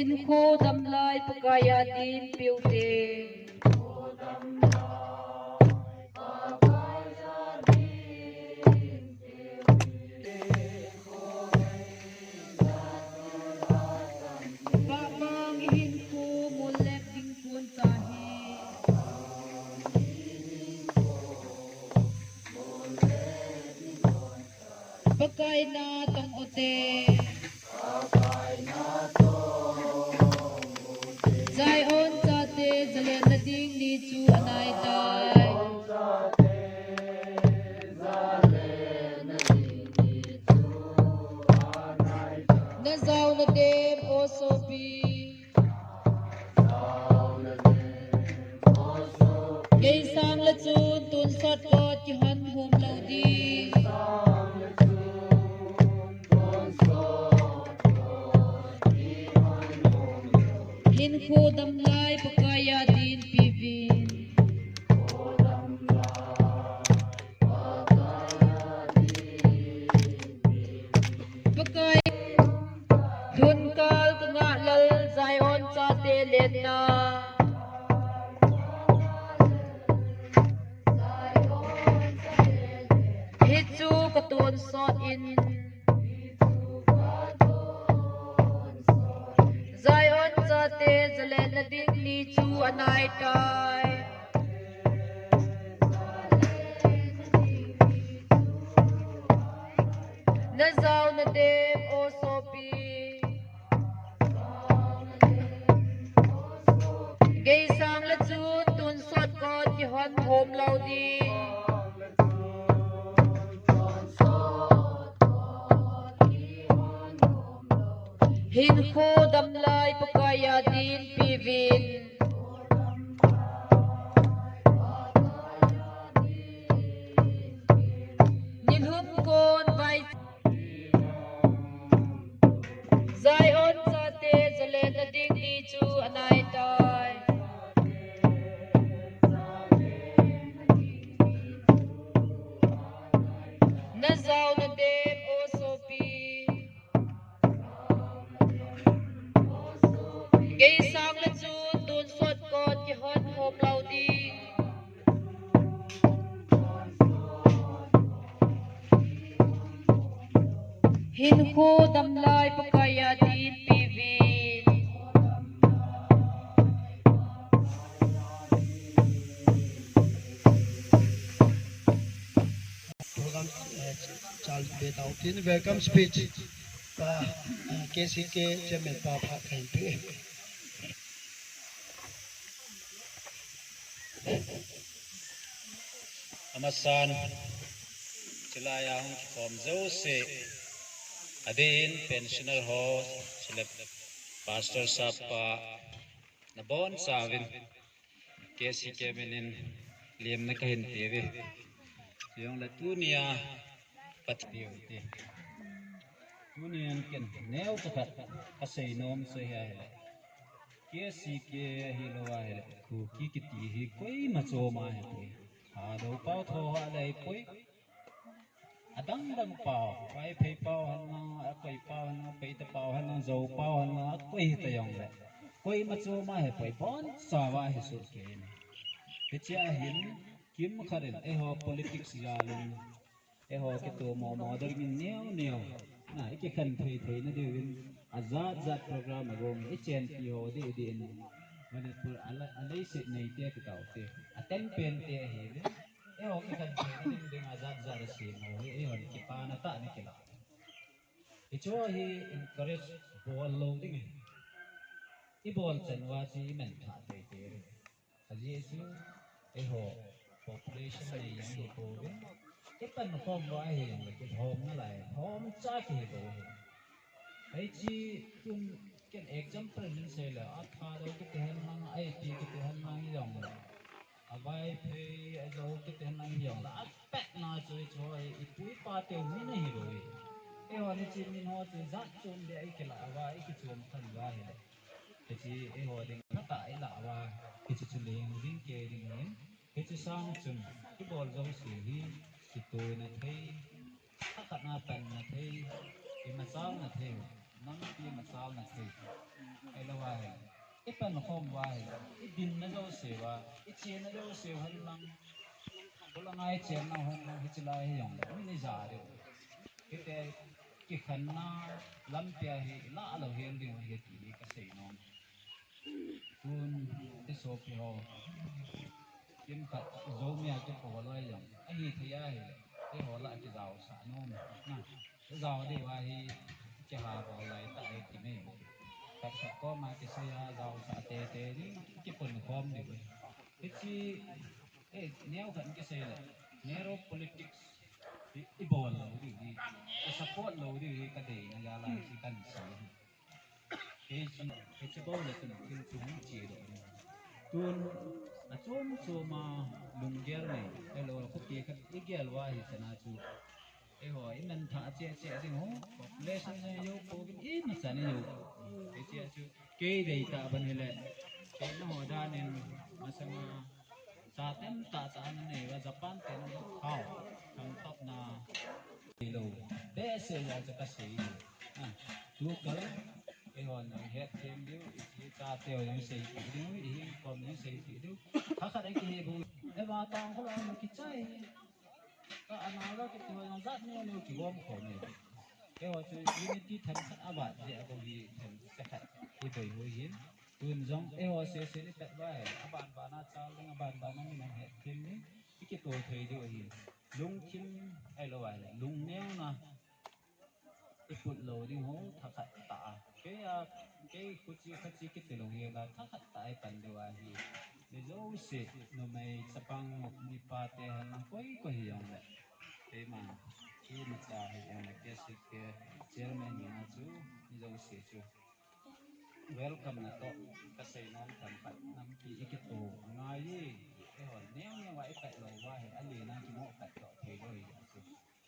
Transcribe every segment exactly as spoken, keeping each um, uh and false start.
Hinkho damlai Pakaiya dinpeh ute. Pamang hinkho mollep ding kon tahi. Pakai natong ute. Zion chate, jalenna ding ni chu anaitai. Najao nadem o sopi. Geisang le chun tonsot kot kihon hom lou ding. Hinkho damlai Pakaiya dinpeh uvin. Pakai, tunkal kangah lal Zion chate lenna. Hichu katonsot in. Zion chate, jalenna ding ni chu anaitai. Najao nadem o sopi. Geisang le chun tonsot kot kihon hom lou ding. Hinkho damlai Pakaiya dinpeh uvin. Nilhum kon vai Zion chate, jalenna ding ni chu anaitai. Najao nadem o sopi. Geisang le chun tonsot kot kihon hom lou ding. Hinkho damlai Pakaiya dinpeh uvin. Program, eh, chal be tau tin welcome speech pa, eh, K C K chairman pa pha khain pe. Amasan, chilai a hung kikhom jouse, adeh in pensioner ho, chule pastor sahab pa, nabonchauvin K C K min in lemna kahin peuve. Chujongle tunia Pathen peuve. Tunia ken neo khat kasei nom chu hi ahile, K C K ahilou ahile, Kuki kiti hi koima chom ahipoi. Thadou pao, Thohhat le ahipoi. Adang dang pao, Vaiphei pao hen lang, akoi pao hen lang, Paite pao hen lang, Zou pao hen lang, akoi hita jongle, koima chom ahipoi, bonchauva hi sohkei in. Hichea hin, kimkhat in eiho politics jal in, eiho kitomo mo ding in neo neo, na, ikikhen thei theina diuvin, ajat jat program agong in, ichenpi ho deh deh in, Manipur a, aleiset neite kitaote, atenpente ahiuvin. Eiho kikhen theina ding dinga jat jat asem u hi, eihon kipana tah in ikilah. Hichu hi encourage bol lou ding ahi. Ibol chan uva chu imanthah teitei ding. Ajeh chu, eiho population nei jong hipouve. Ipankhom uva ahijongle kilhom nalai, lhomcha kihi bou ahi. Hiche tun ken example hin seile, a Thadou kiti hen lang, a ipi kiti hen lang hijongle, a Vaiphei, a Zou kiti hen lang hijongle, apatna chu hichu hi ipu ipa teu min ahilou hi. Eihon hiche min ho chu jat chom deh a ikilah uva, ikichom khen uva ahile, hiche eiho ding phatah ilah uva, hiche chu leng jing kei ding ahin, hiche sang chun ibol jouse hi kitoina thei, lhakhat na panna thei, imachalna thei, Nang pi machal na thei. Ahilou va hi. I pan khom va hi. I dinna jouse va. I chenna jouse va lang. Bula ngai chenna hon lang hi chilai hi jong. Mi ni ja de. Kite kikhenna lampi a hi la lou hel ding hi ti hi ka sei nom. Tun i sopi ho. Kimkhat Zomi a kipo loi jong. Ahi thei ahi. Eiho la kijaosah nom. Na. Jao ding va hi kiha bol lai ta e ti me. Khat khat koma kisei a jaosah tete ding, kipun khom ding. Hichi, eh, neo khat kisei le, narrow politics i, i bol lou ding hi, i support lou ding hi ka deina jal a hi kan sei. Hichi, hichi bol le tun thil chu hung che doh ding. Tun, a chom chom a lunggel nei, ahilou, khopi khat i gel uva hi chana chu. Eiho, i manthah cheh cheh ding ho, population jong i jou pouvin, imacha i jou. Hiche chu, kei deitah ban hile, kei nangho dan in, masanga, cha tamtah tah ana nei uva, Japan te na thao, thangtah na, lou, behseh jeh a chu ka sei. Ah, tukal, eihon jong hetthem diu, i chate ho jong seipeh diu, i hinkho jong seipeh diu. Khat khat a kihe bou, eva tang kho la kichai. Ka anau la kiti ho jong jat neo neo kigom khom e. Keiho chu unity themkhat avat jeh a bou hi themkhat i bei u ahin. Tun jong eiho sese ni pet uva hi. Aban ban a chal ding, aban ban a min ahetthem ding. I kito thei diu ahin. Lungthim ahilou ahile, lungneo na. I put lou ding ho, thakhat tah a. Kei a, kei khuchi khachi kiti lou hi la, thakhat tah a i pan diu ahi. Mi jouse, numei, chapang, mipa te han lang koi koi hi jong le. Keima, imacha hi jong le, K C K chairman hina chu, mi jouse chu. Welcome na toh, ka sei nom themkhat, nampi i kito, angai e, eihon, neo neo a i pai lou uva hi, alen a kimo pai toh, thei lou hi, chu.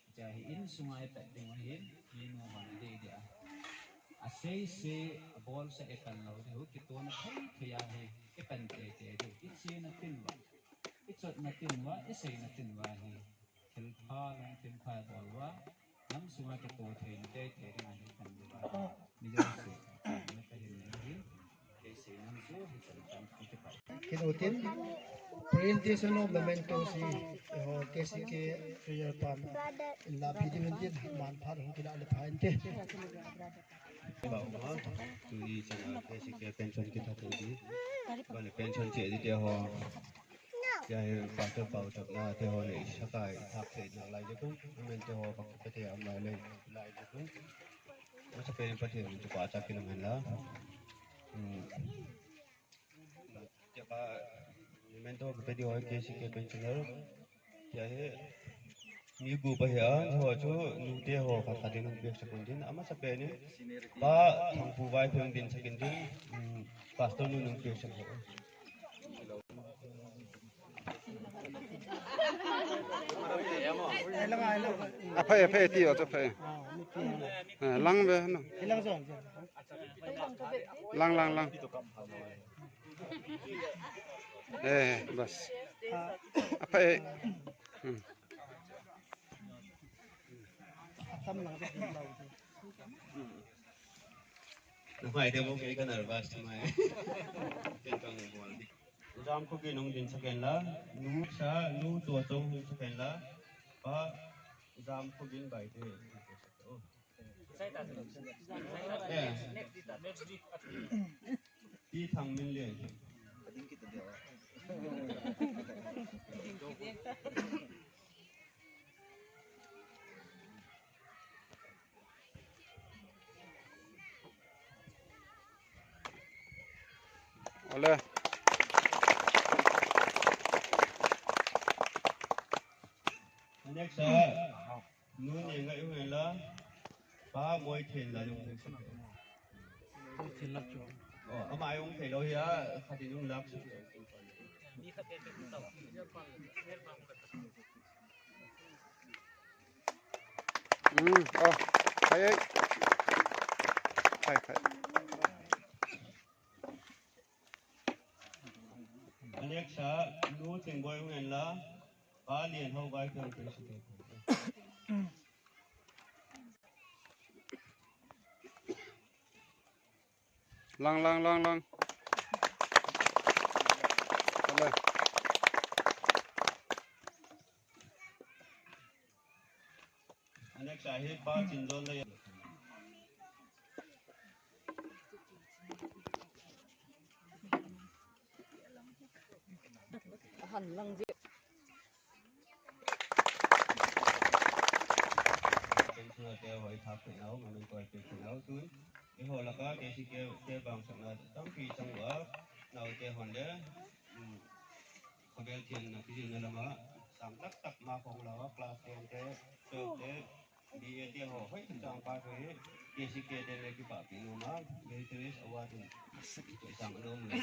Hiche hi insunga i pat ding u ahin, minu hon adei dei a. Asei sei, abolsah i pan lou ding u, kitona thei thei a hi, i pan tei tei ding u. I chena tin uva, i chotna tin uva, i seina tin uva hi. Thilpha, lungthim pha i bol uva, nam sunga kito theina tei tei ding a hi pan ding uva. Mi jouse, na ka hin na hin. Kei sei nom chu hi chan chan ka ti pai. Kei no tin, presentation of memento si, eiho K C K treasurer pan la phi ding tin, manphat hung kila le pha inte. Ba ma, tuni chan a K C K pension kitha tu di. Ba le pension che di te ho. Tia hi Pastor Pau chapna te ho le i sakai thak thei nalai ding u, memento ho bang kati a um lai le lai ding u. Masa pen Pathen chu pa cha kilung hen la. Hmm. Tia pa memento ka pe di ho K C K pensioner. Tia hi mi gup ahi a, ho chu nute ho khat khat in hung pek sak un tin. Amasa pen in Pa Thangpu Vaiphei hung ding sak in tin. Hmm. Pastor nu hung pek sak ho. Aphai, aphai, ti o, aphai. Ah, lang ve, no. Lang, lang, lang. Eh, bas. Aphai. Hmm. Atam lang. Namai demo kei ka nervous tu mai. Ken kang bol di. Jam Khogin hung ding sak hen la, nu sa, nu to tong hung sak hen la, Pa Jam Khogin bai te. Eh. Pi Thangminlen. Ole. Next, uh, nu ne ngai u la, Pa Moithenlal jong. Moithenlal chu. Oh, ama jong thei lou hi a, khat in jong lak. Hmm, oh, khai, khai. Khai, khai. Alexa, nu Thingboi hung hen la, Pa Lianhao vai tang te si te. Lang, lang, lang, lang. Hello. Next ahi Pa Chinjol le. Ahan lang je. Pensioner te hoi thap thei nau, mamin koi pe thei nau tun. Eiho laka K C K te bang sakna tampi chang uva, nau te hon le, um, khavel thianna kijilna lama, sang tak tak ma khong lama, class ten te, twelve te, B A te ho, hoi chang pa thei, K C K te le kipapi nom a, Meritorious Award in, sang nom le.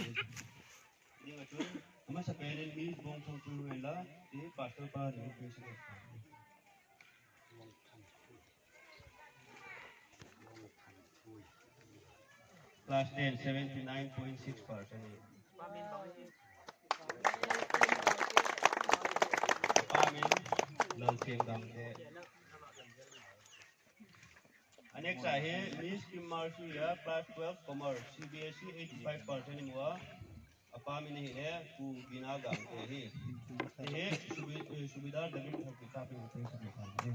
Ding a chun, amasapen in Miss Bongthangtui Ruenla, ti Pastor pa ni President. Class ten, seventy nine point six percent. Pa min, Lalthiam Gangte. A next ahi Miss Kim Mercy a, class twelve commerce, C B S E, eighty five percent in uva. Apa min ahile Pu Gina Gangte ahi. Hiche hi Subi-, eh, Subedar David Haokip chapang in President ahi.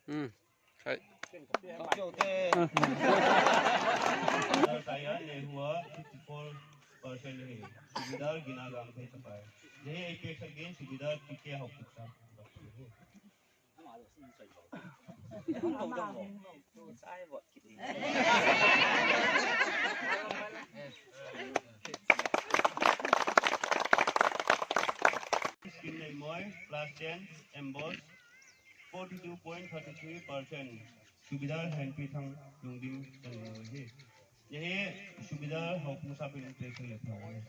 Hmm. Hai. Saya ni hua fifty four percent ahi. Subedar Gina Gangte chapa ahi. Hiche hi apeksah ding Subedar P K Haokip chapa. Skin Leimoi, class ten, M Boss, forty two point thirty three percent. Subedar Henpithang Lungdim Channoi ahi. Hiche hi Subedar Haopu chapang in President le pha ahi.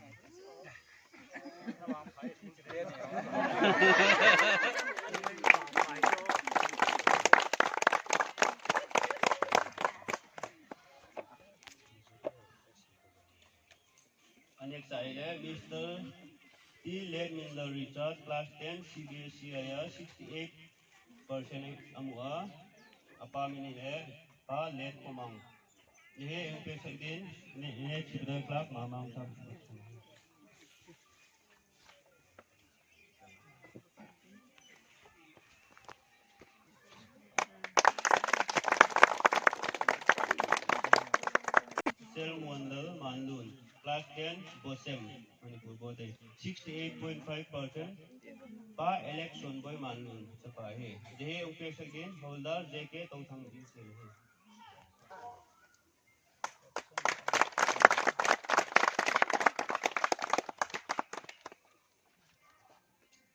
A next ahile Mister T Letminlal Richard, class ten, C B S E a, sixty eight percent amu a, apa min ahile Pa Letkhomang. Hiche hi apeksah ding, ne, ne, Children Club, Mamang Club. Selmuandal Manlun, class ten, Bosem, Manipur Board, sixty eight point five percent, Pa Election Boi Manlun, chapa ahi. Hiche hi apeksah ding, Hawaldar J K Touthang Israel ahi.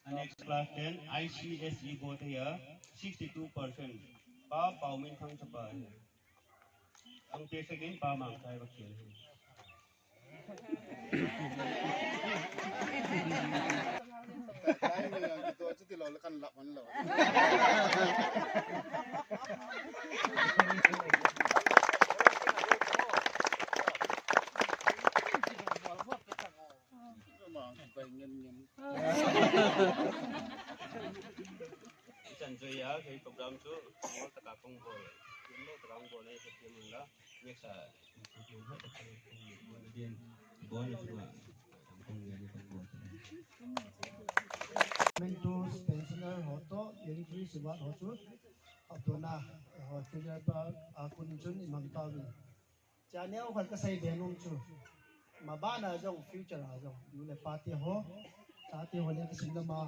A next class ten, I C S E Board ahi a, sixty two percent. Pa Pauminthang chapa ahi. Apeksah ding Pa Mangthai Vakhel ahi. Ichan chu hiche program chu, mo taka kong bol, mo taka kong bol le, hiche mun la, next a, Mentos, pensioner ho toh, Unitary Sivat ho chu, apuna, ho chu, pa, a kun chun imang tauvin. Cha neo khat kasei be nom chu. Mabana jong future a jong. Nu le pa te ho. Cha te ho le kasim lama.